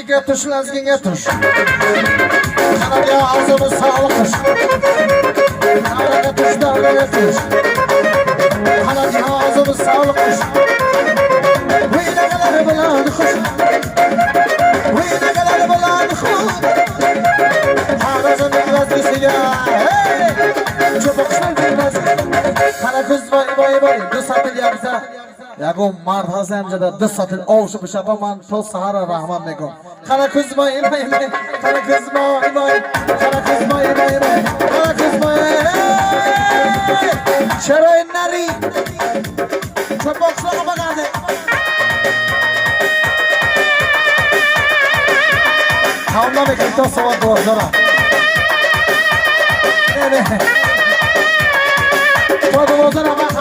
Turkiga tush, lazginga tush. Qanaga og'zimiz sog'liq qush. Davraga tush, davraga tush. Qanaga og'zimiz sog'liq qush. O'ynagalar bilan xush. O'ynagalar bilan xush. Xorazmning lazgisiga, hey! Cho'poqishlar lazgi. Qara ko'z, voy voy voy, ду сатил yabsa. Ягон мард ҳаст ҳамҷада ду сатил овшу бишапа, ман то саҳара раҳмат мекунам. Қара кӯз, вой вой вой, қара кӯз, вой вой, қара кӯз, вой вой вой, қара кӯз, вой. Чаро нари? Cho'poqishlar bag'adi. Тамом намекунем то соат 12. Не, не. То 12 вақт.